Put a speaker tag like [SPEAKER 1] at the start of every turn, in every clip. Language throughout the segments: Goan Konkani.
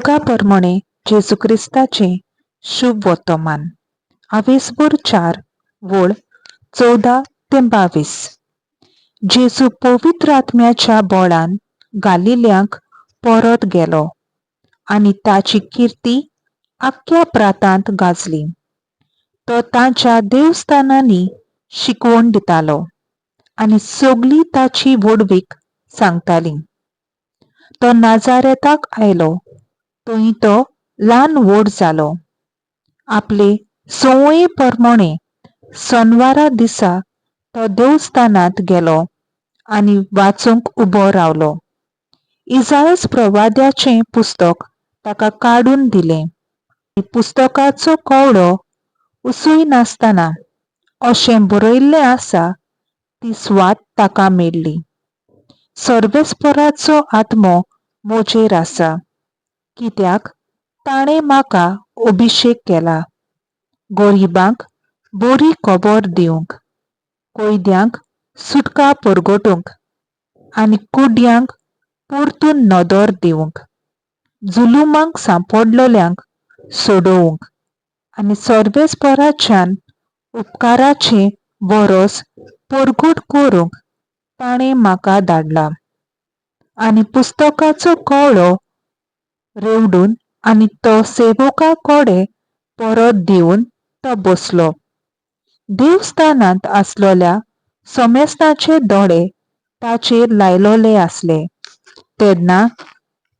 [SPEAKER 1] लुका परमणे जेजू क्रिस्ताचें शुभ वर्तमान, आवेसभर 4 वळ 14 ते 22. जेजू पवित्र आत्म्याच्या बोळान गालिल्यांक परत गेलो आनी ताची किर्ती आख्ख्या प्रांतांत गाजली. तो तांच्या देवस्थानांनी शिकवण दितालो आनी सगळीं ताची व्हडवीक सांगतालीं. तो नाजारेताक आयलो, थंय तो ल्हान व्हड जालो. आपले संवये प्रमाणे सनवारा दिसा तो देवस्थानांत गेलो आनी वाचूंक उबो रावलो. इजायस प्रवाद्याचें पुस्तक ताका काडून दिलें. पुस्तकाचो कवडो उसय नासतना अशें बरयल्लें आसा ती सुवात ताका मेळ्ळी. सर्वेस्पराचो आत्मो म्हजेर आसा, कित्याक ताणें म्हाका अभिशेक केला गरिबांक बरी खबर दिवंक, कैद्यांक सुटका परगटूंक आनी कुड्ड्यांक परतून नदर दिवंक, जुलुमाक सांपडलेल्यांक सोडोवंक आनी सर्वेस्पराच्यान उपकाराचें वरस परगट करूंक ताणें म्हाका धाडला. आनी पुस्तकाचो कवडो रेवडून आनी तो सेवका कडेन परत दिवन तो बसलो. देवस्थानांत आसलेल्या समेस्तांचे दोळे ताचेर लायलोले आसले. तेन्ना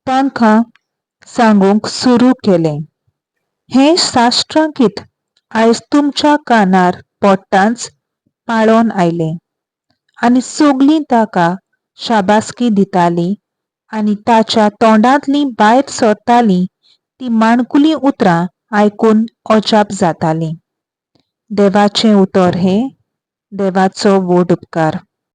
[SPEAKER 1] तांकां सांगूंक सुरू केलें, हें शास्त्रांकीत आयज तुमच्या कानार पडटांच पाळोन आयलें. आनी सगळीं ताका शाबासकी दितालीं आनी ताच्या तोंडांतलीं भायर सरतालीं तीं माणकुलीं उतरां आयकून अजाप जातालीं. देवाचें उतर हें. देवाचो व्हड उपकार.